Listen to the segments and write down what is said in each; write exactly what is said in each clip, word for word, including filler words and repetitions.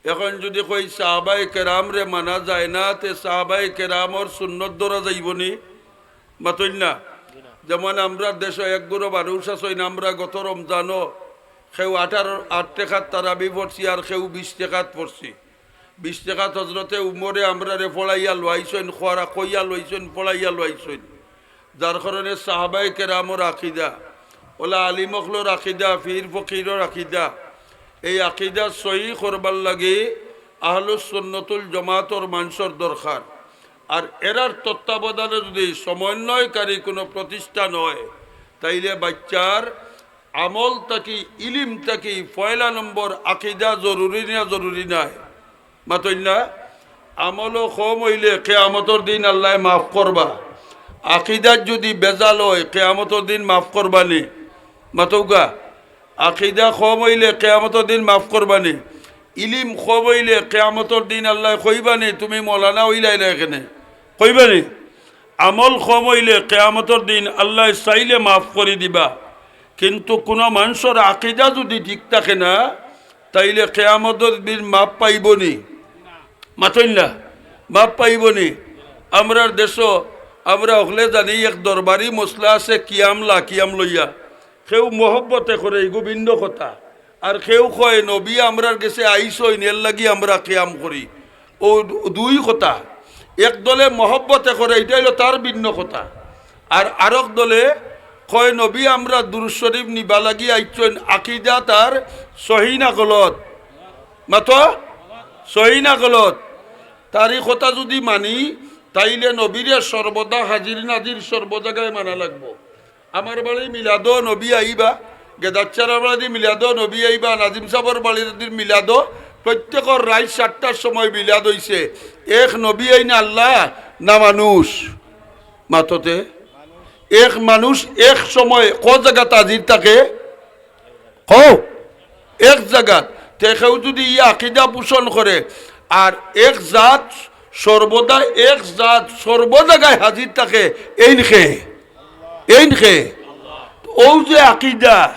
এখন যুদি কই সাহাবায়ে কেরামরে মানা যায় না, তে সাহাবায়ে কেরামর সুন্নত ধরা যাইবো নি? মাতইন না। যেমন আমরার দেশো এক গুরু মানুষ আছইন, আমরা গত রমজানো কেউ আঠারো, আট রেকাত তারাবি পড়ছি, আর কেউ বিশ রেকাত পড়ছি। বিশ রেকাত হজরতে উমরে আমরারে পড়াইয়া লইছইন, খোয়ারা কইয়া লইছইন, পড়াইয়া লইছইন। যার কারণে সাহাবায়ে কেরামর আকিদা, অলা আলিম অকলর আকিদা, পীর ফকিরর আকিদা, এই আকিদা সহি করবার লাগি আহলুস সুন্নতুল জামাতর মানষর দরকার। আর এরার তত্ত্বাবধানে যুদি সমন্বয়কারী কুনু প্রতিষ্ঠান অয়, তাইলে বাইচ্চার আমল থাকি, ইলিম থাকি পয়লা নম্বর আকিদা জরুরি না জরুরি নায়? মাতইন না। আমলও কম অইলে কিয়ামতর দিন আল্লায় মাফ করবা। আকিদাত যুদি বেজাল অয়, কিয়ামতর দিন মাফ করবা নি? মাতউক্কা। আকিদা কম অইলে কিয়ামতর দিন মাফ করবা নি? ইলিম কম অইলে কিয়ামতর দিন আল্লায় কইবা নি, "তুমি মৌলানা অইলায় না কেনে?" কইবা নি? আমল কম অইলে কিয়ামতর দিন আল্লায় চাইলে মাফ করি দিবা, কিন্তু কুনু মানষর আকিদা যুদি ঠিক থাকে না, তাইলে কিয়ামতর দিন মাফ পাইবো নি? মাতইন না, মাফ পাইবো নি? আমরার দেশো আমরা অকলে জানি এক দরবারি মসলা আছে, কিয়াম লা কিয়াম লইয়া। কেউ মহব্বতে করে, ইগু ভিন্ন কথা। আর কেউ কয়, "নবী আমরার গেছে আইছইন, এর লাগি আমরা কিয়াম করি।" অউ দু-, দুই কথা। এক দলে মহব্বতে করে, ইটা অইলো তার ভিন্ন কথা। আর আরক দলে কয়, "নবী আমরা দুরূদ শরীফ নিবা লাগি আইছইন", আকিদা তার সহি না গলত? মাতো, সহি না গলত? তার ই কথা যুদি মানি, তাইলে নবীরে সর্বদা হাজির নাজির সর্ব জাগায় মানা লাগবো। আমার বাড়ি মিলাদো নবী আইবা, গেদাচ্চারার বাড়ি মিলাদো নবী আইবা, নাজিম সাবর বাড়ির মিলাদো, প্রত্যেকর রাইত সাতটার সময় মিলাদ অইছে। এক নবী আইন আল্লাহ না মানুষ? মাততে এক মানুষ এক সময় ক জাগাত হাজির থাকে? কও, এক জাগাত। তে কেউ যুদি ই আকিদা পোষণ করে, আর এক জাত সর্বদা, এক জাত সর্ব জাগায় হাজির থাকে, এইন কে? এইন কে? অউ যে আকিদা,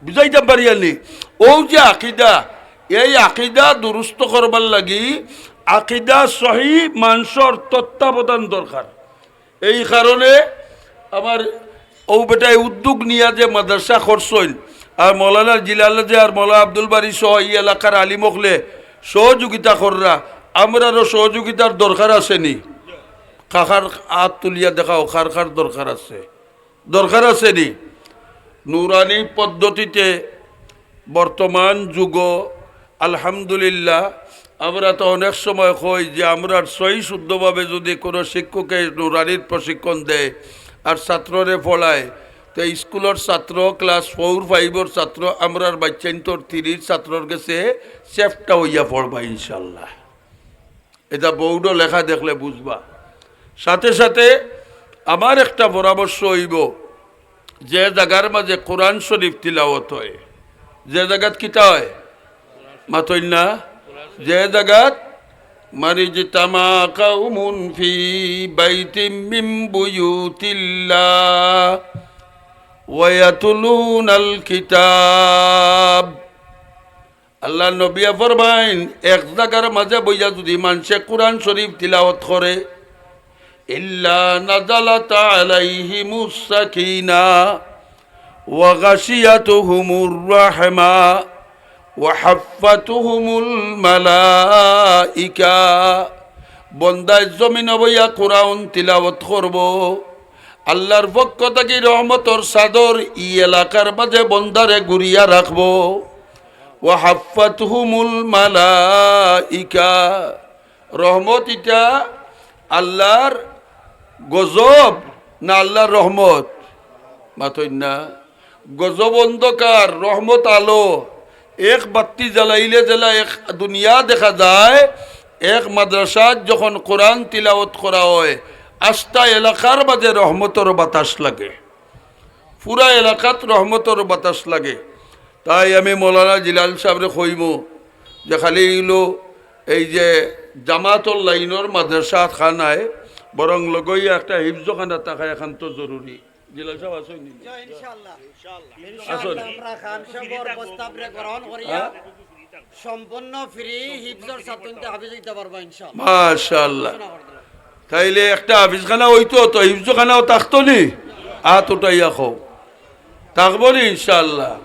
বুঝাইতাম পারিয়ার নি? অউ যে আকিদা, এই আকিদা দুরুস্ত করবার লাগি আকিদা সহি মানষর তত্ত্বাবধান দরকার। এই কারণে আমার অউ বেটায় উদ্যোগ নিয়া যে মাদ্রাসা করছইন, আর মৌলানা জিলাল যে আর মৌলানা আব্দুল বারী সহ ই এলাকার আলিম অকলে সহযোগিতা কররা, আমরারও সহযোগিতার দরকার আছে নি? কাকার আত তুলিয়া দেখাও, কার কার দরকার আছে? দরকার আছে নি? নুরানি পদ্ধতিতে বর্তমান যুগো আলহামদুলিল্লাহ, আমরা তো অনেক সময় কই যে আমরার সহি শুদ্ধভাবে যুদি কুনু শিক্ষকে নুরানির প্রশিক্ষণ দেয় আর ছাত্ররে পড়ায়, তে স্কুলর ছাত্র class four five-র ছাত্র আমরার বাইচ্চাইন্তর থ্রির ছাত্রর গেছে চেপ্টা অইয়া পড়বা ইনশাআল্লাহ। ইটা বোর্ডো লেখা দেখলে বুঝবা। সাথে সাথে আমার একটা পরামর্শ অইবো, যে জাগার মাঝে কোরআন শরীফ তিলাওয়াত অয়, যে জাগাত কিতা অয়? মাতইন না? যে জাগাত, "মানিজতামা কাউমুন ফি বাইতিম মিন বুয়ুতিল্লাহ ওয়া ইয়াতলুনাল কিতাব।" আল্লার নবিয়ে ফরমাইন, এক জাগার মাঝে বইয়া যুদি মানষে কোরআন শরীফ তিলাওয়াত করে, "ইল্লা নাযালাত আলাইহিমুস সাকিনা ওয়া গাশিয়াতুহুমুর রাহমা ওয়া হাফফাতুহুমুল মালাইকা।" বন্দায় জমিনো বইয়া কোরআন তিলাওয়াত করবো, আল্লার পক্ষ থাকি রহমতর চাদর ই এলাকার মাঝে বন্দারে ঘুরিয়া রাখবো। ওয়া হাফফাতহুমুল মালাইকা। রহমত ইটা আল্লার গজব না আল্লার রহমত? মাতইন না। গজব অন্ধকার, রহমত আলো। এক বাত্তি জ্বালাইলে জ্বালা এক দুনিয়া দেখা যায়। এক মাদ্রাসাত যখন কোরআন তিলাওয়াত করা অয়, আস্তা এলাকার মাঝে রহমতর বাতাস লাগে, পুরা এলাকাত রহমতর বাতাস লাগে। তাই আমি মৌলানা জিলাল সাবরে কইমু যে খালি অইলো এই যে জামাতর লাইনর মাদ্রাসা খান নায়, বরং লগইয়া একটা হিফজখানা থাকা একান্ত জরুরি। জিলাল সাব আছইন নি? জি, ইনশাআল্লাহ। আছইন? ইনশাআল্লাহ, আমরা খান সাবর প্রস্তাবরে গ্রহণ করিয়া হ্যাঁ? সম্পূর্ণ ফ্রি, হিফজর ছাত্রতে হাফিজ হইতে পারবা ইনশাআল্লাহ। মাশাআল্লাহ। ঘোষণা করে দিলাম। তাইলে একটা হাফিজখানা হইতো তো, হিফজখানাও থাকতো নি? হাত উঠাইয়া কও। থাকবো নি ইনশাআল্লাহ?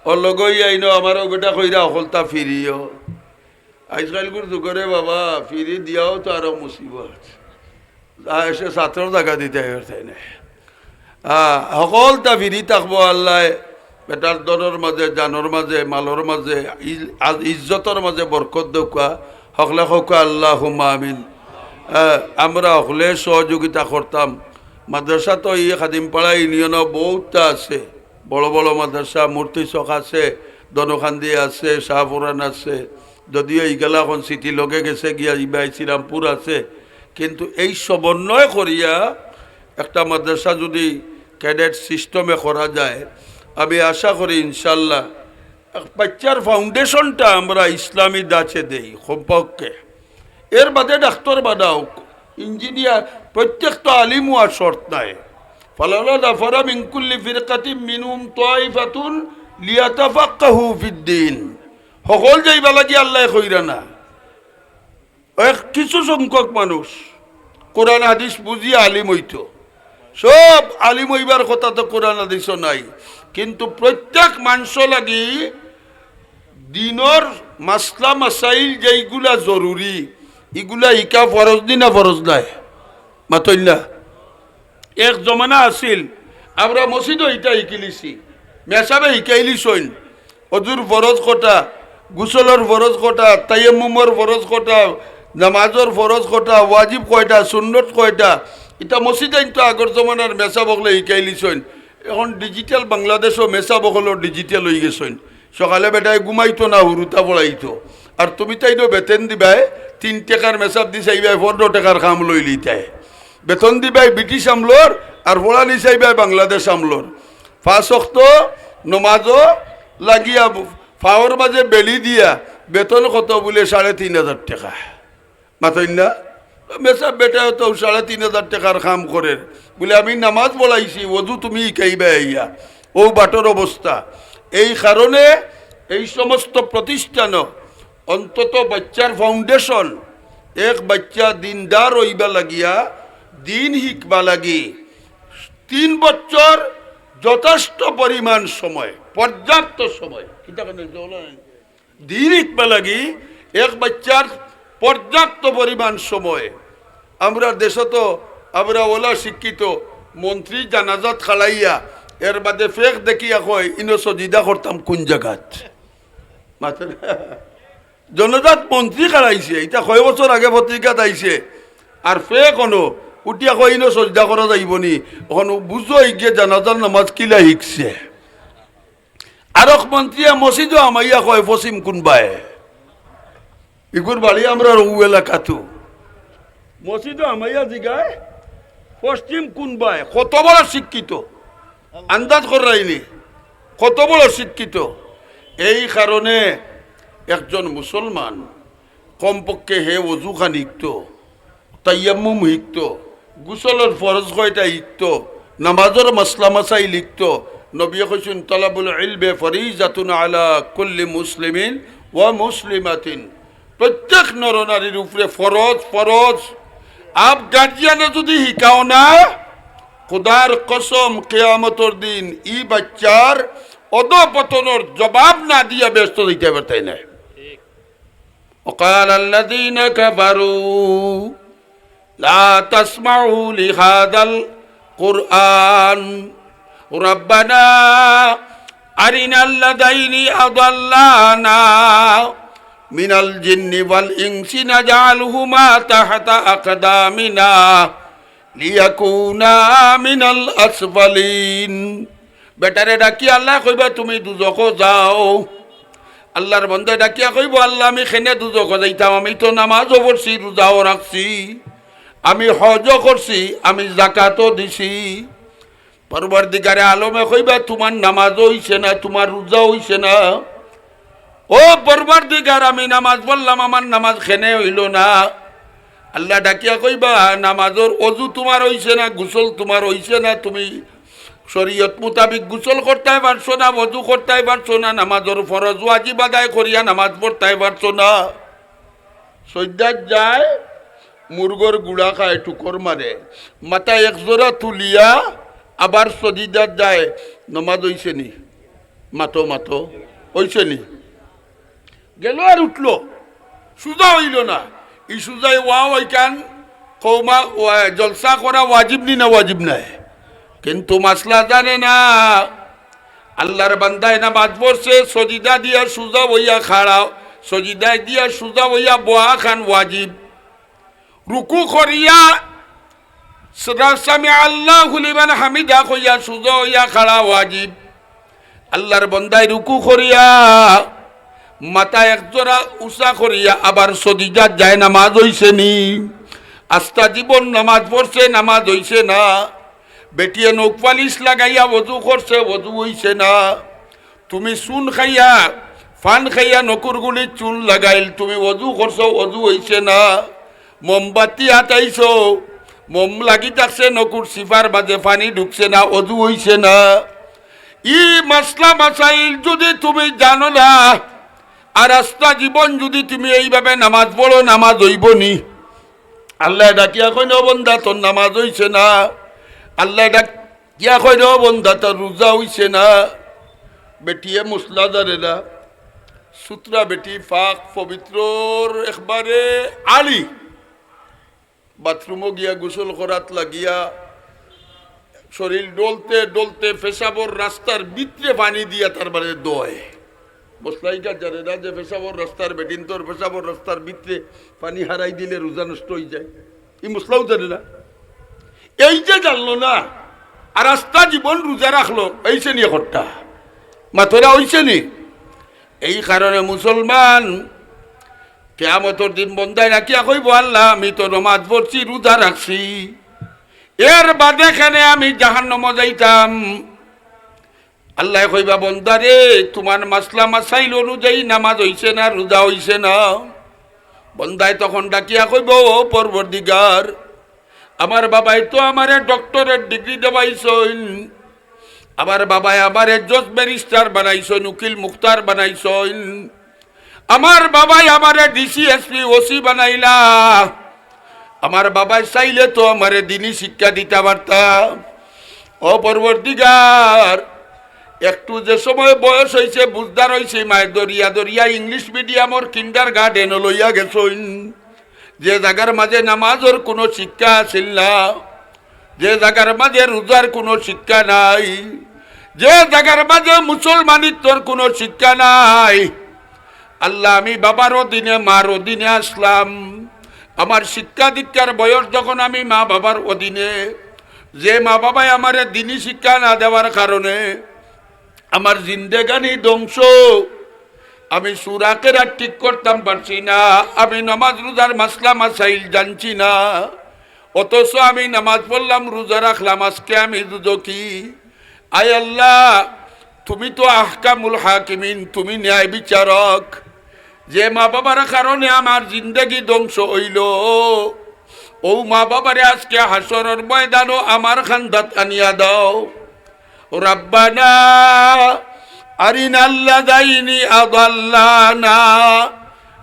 ওর লগে ওই আইনো আমারও বেটা কইরা হকলতা ফিরিও। আজকালকুর যুগরে বাবা, ফিরি দিয়াও তো আরো মুসিবত। যা এসে ছাত্রর জাগা দিতে পারছে না। আহ, হকলতা ফিরি থাকবো আল্লাহ। বেটার ধনর মাঝে, জানর মাঝে, মালর মাঝে, ইজ-, আজ-, ইজ্জতর মাঝে বরকত দেউক্কা। হকলে কউক্কা আল্লাহুম্মা আমিন। আহ, আমরা হকলে সহযোগিতা করতাম। মাদ্রাসা তো এই খাদিমপাড়া ইউনিয়নও বহুতটা আছে, বড় বড় মাদ্রাসা, মূর্তি চক আছে, দনকান্দি আছে, শাহপুরান আছে, যদিও ইগালা এখন সিটি লগে গেছে গিয়া, ইবাই শ্রীরামপুর আছে, কিন্তু এই সমন্বয় করিয়া একটা মাদ্রাসা যদি ক্যাডেট সিস্টেমে করা যায়, আমি আশা করি ইনশাল্লাহ এক বাচ্চার ফাউন্ডেশনটা আমরা ইসলামী ধাঁচে দেই কমপক্ষে। এর বাদে ডাক্তার বানাও, ইঞ্জিনিয়ার, প্রত্যেক তো আলিম হওয়ার শর্ত নাই। ফালাউলা নাফারা মিন কুল্লি ফিরকাতিন মিনহুম তাইফাতুন লিয়াতাফাক্কাহু ফিদ্দিন। হকল যাইবা লাগি আল্লাহ কইরা না। এক কিছু সংখ্যক মানুষ কোরআন হাদিস বুঝিয়া আলিম হইতো। সব আলিম হইবার কথা তো কোরআন হাদিসও নাই, কিন্তু প্রত্যেক মানুষ লাগি দিনর মাসলা মাসাইল যেইগুলা জরুরি, ইগুলা ইকা ফরজ নি না ফরজ নায়? মাতইন না। এক জমানা আছিল, আমরা মসজিদও ইটা হিকিলিছি, মেসাবে হিকাইলিছইন। অজুর ফরজ কটা, গোসলর ফরজ কটা, তায়াম্মুমর ফরজ কটা, নামাজর ফরজ কটা, ওয়াজিব কয়টা, সুন্নত কয়টা, ইটা মসজিদাইন তো আগর জমানার মেসাব অকলে হিকাইলিছইন। এখন ডিজিটাল বাংলাদেশও মেসাব অকলও ডিজিটাল হই গেছইন। সকালে বেটায় ঘুমাইতো না, হুরুতা পড়াইতো। আর তুমি তাইনও বেতন দিবায়, তিন টেকার মেসাব দি চাইবায় পনরো টেকার কাম লইলিতায়। বেতন দিবায় ব্রিটিশ আমলর, আর পড়ানি চাইবায় বাংলাদেশ আমলর। পাঁচ ওয়াক্ত নমাজও লাগিয়া, ফাওর মাঝে বেলি দিয়া, বেতন কত বুলে? সাড়ে তিন হাজার টেকা। মাতইন না? মেসাব বেটায় তো সাড়ে তিন হাজার টেকার কাম করের। বুলে, "আমি নামাজ পড়াইছি, অজু তুমি হিকাইবায় আইয়া।" অউ বাটর অবস্থা। এই কারণে এই সমস্ত প্রতিষ্ঠানও অন্তত বাচ্চার ফাউন্ডেশন, এক বাচ্চা দিনদার অইবা লাগিয়া, দিন হিকবা লাগি, তিন বছর যথেষ্ট পরিমাণ সময়, পর্যাপ্ত সময়। কিতা কেন জল নাই? দিন হিকবা লাগি এক বাচ্চার পর্যাপ্ত পরিমাণ সময়। আমরা দেশো তো আমরা ওলা শিক্ষিত, মন্ত্রী জানাজাত খাড়াইয়া এর বাদে ফেক দেখিয়া কয়, "ইনো সজিদা করতাম কোন জাগাত?" মাতইন না। জানাজাত মন্ত্রী খাড়াইছে, ইটা কয় বছর আগে পত্রিকাত আইছে। আর ফেক অনো উঠিয়া কয়, "ইনো সজিদা করা যাইবো নি?" অখন বুঝো, ইগিয়ে জানাজার নামাজ কিলা হিকছে। আরক মন্ত্রীয়ে মসজিদো হামাইয়া কয়, "পশ্চিম কুনবায়?" ইগুর বাড়ি আমরার অউ এলাকাত। মসজিদো হামাইয়া জিগায়, "পশ্চিম কুনবায়?" কত বড় শিক্ষিত, আন্দাজ কররায়নি, কত বড় শিক্ষিত। এই কারণে একজন মুসলমান কমপক্ষে হে অজুখান হিকতো, তায়াম্মুম হিকতো, গোসলর ফরজ কয়টা হিকতো, নামাজর মাসলা মাসাইল হিকতো। নবীয়ে কইছইন, "তলাবুল ইলমে ফরিজাতুন আলা কুল্লি মুসলিমিন ওয়া মুসলিমাতিন।" প্রত্যেক নরনারীর উপরে ফরজ, ফরজ। আপ গার্জিয়ানে যদি হিকাও না, খুদার কসম, কিয়ামতর দিন ই বাচ্চার অধঃপতনর জবাব না দিয়া বেহেস্তো যাইতা পারতায় নায়। وقال الذين كفروا لا تسمعوا لهذا القرآن ربنا أرنا الذين أضلانا من الجن والإنس نجعلهما تحت أقدامنا ليكونا من الأسفلين। বেটারে ডাকি আল্লায় কইবা, "তুমি দুজখো যাও।" আল্লার বন্দায় ডাকিয়া কইবো, "আল্লা, আমি কেনে দুজখো যাইতাম? আমি তো নামাজও পড়ছি, রোজাও রাখছি, আমি হজও করছি, আমি জাকাতও দিছি।" পরওয়ারদিগারে আলমে কইবা, "তুমার নামাজও অইছে না, তুমার রোজাও অইছে না। ও পরওয়ারদিগার, আমি নামাজ পড়লাম, আমার নামাজ কেনে অইলো না?" আল্লা ডাকিয়া কইবা, "নামাজর অজু তুমার অইছে না, গোসল তুমার অইছে না, তুমি শরীয়ত মোতাবিক গোসল করতায় পারছো না, ওযু করতায় পারছো না, নামাজর ফরজ ওয়াজিব আদায় করিয়া নামাজ পড়তায় পারছো না। সইজদাত যায়, মুরগর গুড়া খায়, ঠুকর মারে, মাথা এক জোড়া তুলিয়া আবার সজিদাত যায়। নমাজ অইছে নি? মাতো, মাতো, অইছে নি? গেল আর উঠলো, সুজা অইলো না। ই সুজাই ওয়া ওইখান কওমা ওয়া-, জলসা করা ওয়াজিব নি না ওয়াজিব নায়? কিন্তু মাসলা জানে না। আল্লাহর বান্দায় নামাজ পড়ছে, সজিদা দিয়া সুজা অইয়া খাড়া, সজিদায় দিয়া সুজা অইয়া বওয়া খান ওয়াজিব। রুকু করিয়া সুরা সামি আল্লাহু লিমান হামিদা কইয়া সুজা অইয়া খাড়া ওয়াজিব। আল্লাহর বন্দায় রুকু করিয়া মাথা এক জোড়া উঁচা করিয়া আবার সজিদাত যায়, নামাজ অইছে নি? আস্তা জীবন নামাজ পড়ছে, নামাজ অইছে না। বেটিয়ে নখ পালিশ লাগাইয়া ওযু করছে, ওযু অইছে না। তুমি চুন খাইয়া, পান খাইয়া নখর গুড়িত চুন লাগাইল, তুমি ওযু করছো, ওযু অইছে না। মোমবাতি আতাইছো, মোম লাগি থাকছে, নখর চিপার মাঝে পানি ঢুকছে না, ওযু অইছে না। ই মাসলা মাসাইল যুদি তুমি জানো না, আর আস্তা জীবন যুদি তুমি এইভাবে নামাজ পড়ো, নামাজ অইবো নি? আল্লায় ডাকিয়া কইন, "ও বন্দা, তোর নামাজ অইছে না।" আল্লায় ডাকিয়া কইন, "ও বন্দা, তোর রুজা অইছে না।" বেটিয়ে মসলা জানে না, সুতরা বেটি পাক পবিত্রর একবারে আলি। বাথরুমো গিয়া গোসল করাত লাগিয়া শরীর ডলতে ডলতে পেশাবর রাস্তার ভিতরে পানি দিয়া তার মানে দয়। মসলা ইটা জানে না যে পেশাবর রাস্তার বেটিন্তর পেশাবর রাস্তার ভিতরে পানি হারাই দিলে রোজা নষ্ট অইযায়। ই মসলাও জানে না। এই যে জানলো না, আর আস্তা জীবন রোজা রাখলো, অইছে নি একটা? মাতরা অইছে নি? এই কারণে মুসলমান, কিয়ামতর দিন বন্দায় ডাকিয়া কইবো, "আল্লাহ, আমি তো নমাজ পড়ছি, রোজা রাখছি, এর বাদে কেনে আমি জাহান্নামো যাইতাম?" আল্লায় কইবা, "বন্দারে, তুমার মাসলা মাসাইল অনুযায়ী নামাজ অইছে না, রোজা অইছে না।" বন্দায় তখন ডাকিয়া কইবো, "ও পরওয়ারদিগার, আমার বাবায় তো আমারে ডক্টরেট ডিগ্রি দেওয়াইছইন, আমার বাবায় আমারে জজ ব্যারিস্টার বানাইছইন, উকিল মুখতার বানাইছইন, আমার বাবায় আমারে ডিসি, এসপি, ওসি বানাইলা, আমার বাবায় চাইলে তো আমারে দিনি শিক্ষা দিতা পারতা। ও পরওয়ারদিগার, একটু যে সময় বয়স অইছে, বুঝদার অইছি, মায় ধরিয়া ধরিয়া ইংলিশ মিডিয়ামর কিন্ডারগার্ডেনো লইয়া গেছইন, যে জাগার মাঝে নামাজর কুনু শিক্ষা আছিল না, যে জাগার মাঝে রোজার কুনু শিক্ষা নাই, যে জাগার মাঝে মুসলমানিত্বর কুনু শিক্ষা নাই। আল্লাহ, আমি বাবার অধীনে, মার অধীনে আছলাম। আমার শিক্ষা দীক্ষার বয়স যখন আমি মা বাবার অধীনে, যে মা বাবায় আমারে দিনি শিক্ষা না দেওয়ার কারণে আমার জিন্দেগানি ধ্বংস। আমি সুরাকের আর ঠিক করতাম পারছি না, আমি নামাজ রোজার মাসলা মাসাইল জানছি না, অথচ আমি নামাজ পড়লাম, রোজা রাখলাম, আজকে আমি দুজখি। আয় আল্লাহ, তুমি তো আহকামুল হাকিমিন, তুমি ন্যায় বিচারক। যে মা বাবার কারণে আমার জিন্দেগি ধ্বংস অইলো, অউ মা বাবারে আজকে হাশরর ময়দানো আমার কান্দাত আনিয়া দাও। রাব্বানা আরিনাল্লাযাইনি আদাল্লানা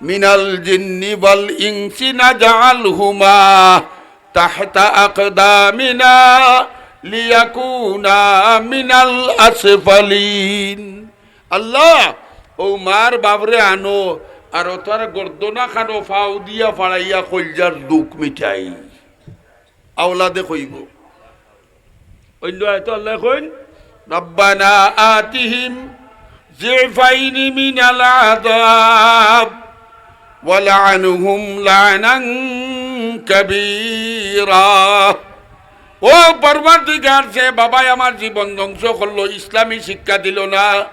মিনাল জিন্নি ওয়াল ইনসি নাজআলহুমা তাহতা আকদামিনা লিয়াকুনা মিনাল আসফালিন। আল্লাহ, অউ মার বাফরে আনো, আর অতার গর্দনা খানো ফাও দিয়া ফাড়াইয়া কইলজার দুখ মিটাই। আওলাদে কইবো। অইন্য আয়াতো আল্লায় কইন, "রাব্বানা আতিহিম যিফাইনি মিনাল আযাব ওয়ালআনহুম লানান কাবীরা।" ও পরওয়ারদিগার, যে বাবায় আমার জীবন ধ্বংস করলো, ইসলামী শিক্ষা দিলো না,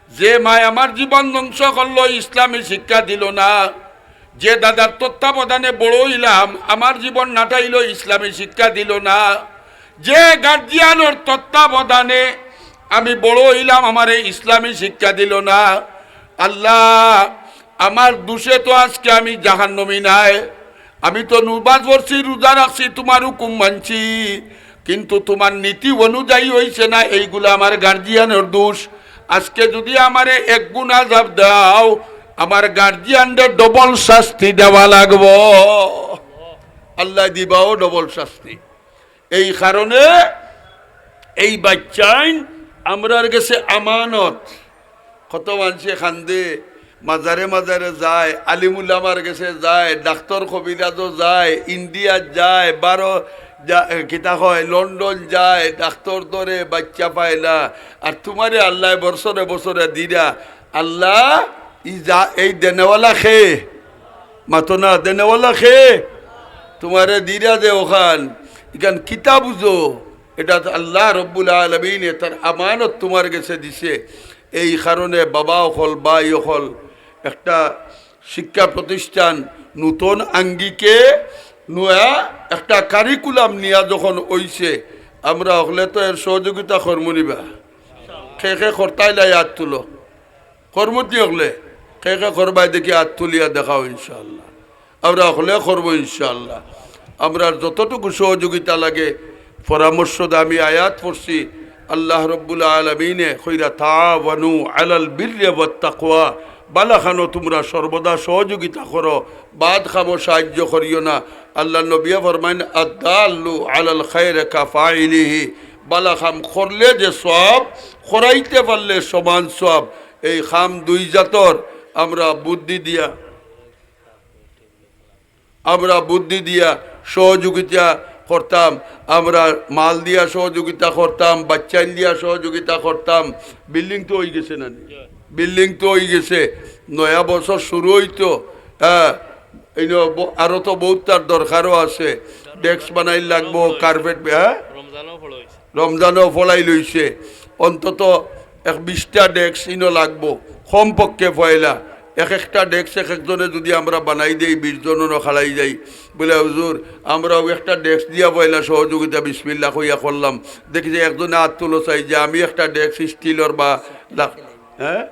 যে মায় আমার জীবন ধ্বংস করলো, ইসলামী শিক্ষা দিলো না, যে দাদার তত্ত্বাবধানে বড় অইলাম, আমার জীবন নাটাইলো, ইসলামী শিক্ষা দিলো না, যে গার্জিয়ানর তত্ত্বাবধানে আমি বড় অইলাম, আমারে ইসলামী শিক্ষা দিলো না। আল্লাহ, আমার দুষে তো আজকে আমি জাহান্নামী নায়। আমি তো নমাজ পড়ছি, রোজা রাখছি, তুমার হুকুম মানছি, কিন্তু তুমার নীতি অনুযায়ী অইছে না, এইগুলা আমার গার্জিয়ানর দোষ। আজকে যুদি আমারে এক গুণ আযাব দেও, আমার গার্জিয়ানরে ডবল শাস্তি দেওয়া লাগবো। আল্লায় দিবাও ডবল শাস্তি। এই কারণে এই বাইচ্চাইন আমরার গেছে আমানত। কত মানষে কান্দে, মাজারে মাজারে যায়, আলিম উলামার গেছে যায়, ডাক্তর কবিরাজও যায়, ইন্ডিয়াত যায়, বারো যা-, কিতা কয়, লন্ডন যায়, ডাক্তর ধরে, বাইচ্চা পায় না। আর তুমারে আল্লায় বছরে বছরে দিরা। আল্লাহ, ই যা-, এই দেনেওয়ালা কে? মাতো না, দেনেওয়ালা কে? তুমারে দিরা যে অখান, ইখান কিতা বুঝো? এটা তো আল্লাহ রব্বুল আলামিনে তার আমানত তুমার গেছে দিছে। এই কারণে বাবা অকল, ভাই অকল, একটা শিক্ষা প্রতিষ্ঠান নতুন আঙ্গিকে নয়া একটা কারিকুলাম নিয়া যখন অইছে, আমরা অকলে তো এর সহযোগিতা করমু নি বা। কে কে করতাইলা আত তুলো। করমু নি অকলে? কে কে করবায় দেখি আত তুলিয়া দেখাও ইনশাআল্লাহ। আমরা অকলে করমু ইনশাআল্লাহ। আমরার যতটুকু সহযোগিতা লাগে, পরামর্শ দে, আমি আয়াত পড়ছি, আল্লাহ রব্বুল আলামিনে কইরা, "তাআওয়ানু আলাল বিররি ওয়াত তাকওয়া", বালা কামো তুমরা সর্বদা সহযোগিতা করো, বাদ কামো সাহায্য করিও না। আল্লাহর নবিয়ে ফরমাইন, "আদ-দাল্লু আলাল খায়রি কাফাইলিহি", বালা কাম করলে যে সওয়াব, করাইতে পারলে সমান সওয়াব। এই কাম দুই জাতর আমরা বুদ্ধি দিয়া, আমরা বুদ্ধি দিয়া সহযোগিতা করতাম, আমরা মাল দিয়া সহযোগিতা করতাম, বাইচ্চাইন দিয়া সহযোগিতা করতাম। বিল্ডিং তো অইগেছে না নি? বিল্ডিং তো অইগেছে, নয়া বছর শুরু অইতো। হ্যাঁ, এই ন-, ব-, আরো তো বউততার দরকারও আছে। ডেস্ক বানাইল লাগবো, কার্পেট, হ্যাঁ? রমজানও পড়াইল অইছে। অন্তত এক বিশটা ডেস্ক ইনো লাগবো, কমপক্ষে পয়লা। এক একটা ডেস্ক এক একজনে যুদি আমরা বানাই দেই, বিশ জনও খাড়াই যাই, বলে, "হুজুর, আমরাও একটা ডেস্ক দিয়া পয়লা সহযোগিতা বিসমিল্লাহ কইয়া করলাম।" দেখি যে একজনে আত তুলো চাই যে, "আমি একটা ডেস্ক স্টিলর বা লাখ-," হ্যাঁ?